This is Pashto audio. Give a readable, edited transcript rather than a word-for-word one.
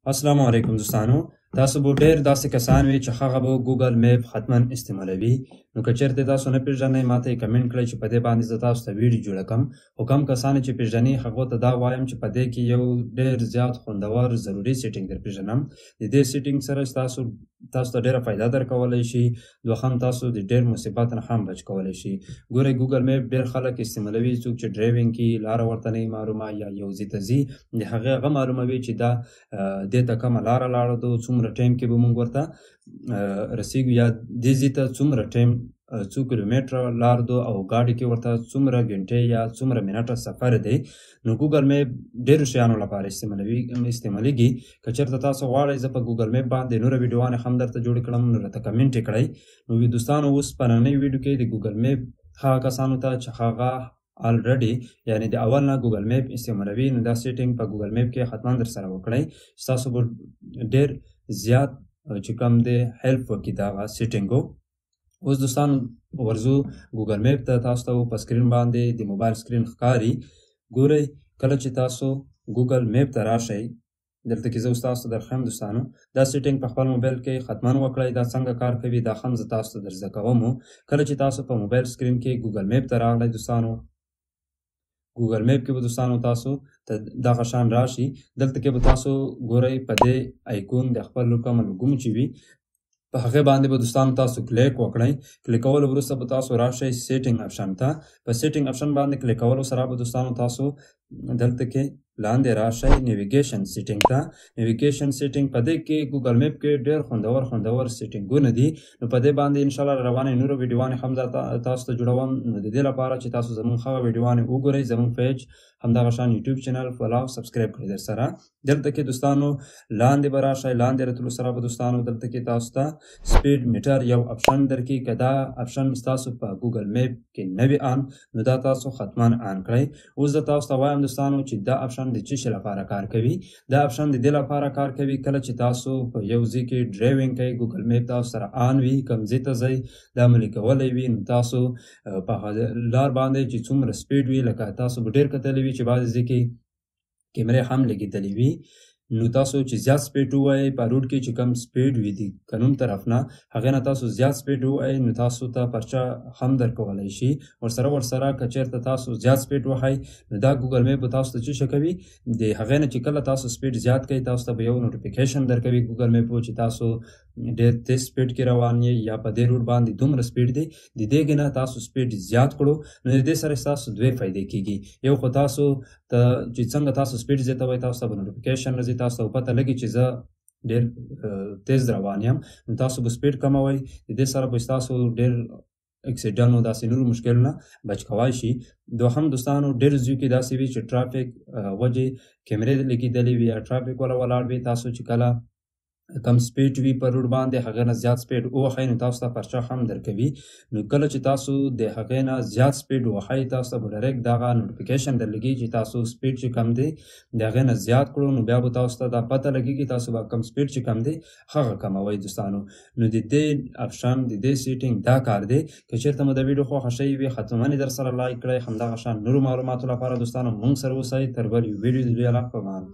السلام علیکم دوستانو، تاسو به ډېر داسې کسان وي چې هغه به ګوګل میپ حتما استعمالوي. نو که چېرته تاسو نه پېژنئ، ماته یې کمنټ کړئ چې په دې باندې زه تاسو ته ویډیو جوړه کړم. خو کم کسان چې پېژني هغو ته دا وایم چې په دې کې یو ډېر زیات خوندور ضروري setting در پېژنم. د دې setting سره تاسو ته ډېره فایده درکولی شي. دوهم، تاسو د ډېر مصیبت نه هم بچ کولی شي. ګورئ، ګوګل میپ ډېر خلک استعمالوي، څوک چې driving کوي، لاره ورته نه معلومه یا یو ځای ته ځي، د هغې هغه معلوموي چې دا دې ته کومه لاره لاړه ده، څومره ټایم کې به موږ ورته رسیږو، یا دې ځای ته څومره ټایم، څو کیلومتره لار ده او ګاډي کې ورته څومره ګنټې یا څومره منټه سفر دی. نو ګوګل میپ ډېرو شیانو لپاره استعمالیږي. که چېرته تاسو غواړئ زه په ګوګل میپ باندې نوره ویډیوانې هم درته جوړې کړم، نو راته کمنټ یې کړئ. نو دوستانو، اوس په ننۍ ویډیو کې د ګوګل میپ هغه کسانو ته چې هغه already یعنی د اول نه ګوګل میپ استعمالوي، نو دا setting په ګوګل میپ کې حتما در سره وکړئ. ستاسو به ډېر زیات چې کوم دی help وکړي دغه setting. اوس دوستانو ورځو ګوګل میپ ته. تاسو ته په screen باندې د موبایل screen ښکاري. ګورئ، کله چې تاسو ګوګل میپ ته راشئ، دلته کې زه اوس تاسو ته درښیم. دوستانو، دا setting په خپل موبایل کې حتما وکړئ. دا څنګه کار کوي دا هم زه تاسو ته در زده کوم. کله چې تاسو په موبایل screen کې ګوګل میپ ته راغلئ دوستانو، ګوګل میپ کې به دوستانو تاسو ته دغه شان راشي. دلته کې به تاسو ګورئ په دې icon د خپل کوم لوګوم چې وي، په هغې باندې به دوستانو تاسو کلیک وکړئ. کلیک کولو وروسته به تاسو راشئ setting option ته. په setting option باندې کلیک کولو سره به دوستانو تاسو دلته کې لاندې راشئ navigation setting ته. navigation setting په دې کې ګوګل میپ کې ډېر خوندور خوندور setting ونه دي. نو په دې باندې انشاءالله روانې نورو ویډیوانې هم زه تاسو ته جوړوم. نو د دې لپاره چې تاسو زموږ هغه ویډیوانې وګورئ، زموږ page همدغه شان یوټیوب channel follow subscribe کړئ در سره. دلته کې دوستانو لاندې به راشئ. لاندې راتلو سره به دوستانو دلته کې تاسو ته speed meter یو option درکړي. که دا option ستاسو په ګوګل میپ کې نه وي on، نو دا تاسو حتما on کړئ. اوس زه تاسو ته وایم دوستانو چې دا option د څه شي لپاره کار کوي. دا option د دې لپاره کار کوي کله چې تاسو په یو ځای کې driving کوئ، ګوګل میپ تاسو سره on وي، کوم ځای ته ځئ دا مو لیکولی وي، نو تاسو په هغه لار باندې چې څومره speed وي، لکه تاسو به ډېر کتلی وي چې بعضې ځای کې کیمرې هم لګېدلې وي، نو تاسو چې زیات speed ووایئ په روډ کې چې کم speed وي د قانون طرف نه، هغې نه تاسو زیات speed ووایئ، نو تاسو ته پرچه هم درکولی شي. ورسره که چېرته تاسو زیات speed وهئ، نو دا ګوګل میپ به تاسو ته څه شی کوي، د هغې نه چې کله تاسو speed زیات کوئ، تاسو ته به یو notification درکوي ګوګل میپ چې تاسو ډېر تیز speed کې روان یئ یا په دې روډ باندې دومره speed دی، د دې نه تاسو speed زیات کړو. نو د دې سره ستاسو دوې فایدې کېږي. یو خو تاسو ته چې څنګه تاسو speed زیاتوئ، تاسو ته به notification راځي، تاسو ته پته لګي چې زه ډېر تیز روان یم، نو تاسو به speed کموئ. د دې سره به ستاسو ډېر accident او داسې نورو مشکلونه بچ کوای شي. دوهم دوستانو، ډېر ځایو کې داسې وي چې ټرافیک وجې کیمرې لګېدلې وي یا ټرافیک والا ولاړ وي، تاسو چې کله کم speed وي په روډ باندې هغې نه زیات speed ووهئ، نو تاسو ته پرچه هم درکوي. نو کله چې تاسو د هغې نه زیات speed ووهئ، تاسو ته به direct دغه notification درلګي چې تاسو speed چې کم دی د هغې نه زیات کړو، نو بیا به تاسو ته دا پته لګېږي تاسو به کم speed چې کم دی هغه کموئ دوستانو. نو د دې option د دې setting دا کار دی. که چېرته مو دا ویډیو خوښه شوې وي، حتما یې در سره like کړئ. همدغه شان نورو معلوماتو لپاره دوستانو موږ سره اوسئ. تر بلې ویډیو د لوی الله په امان.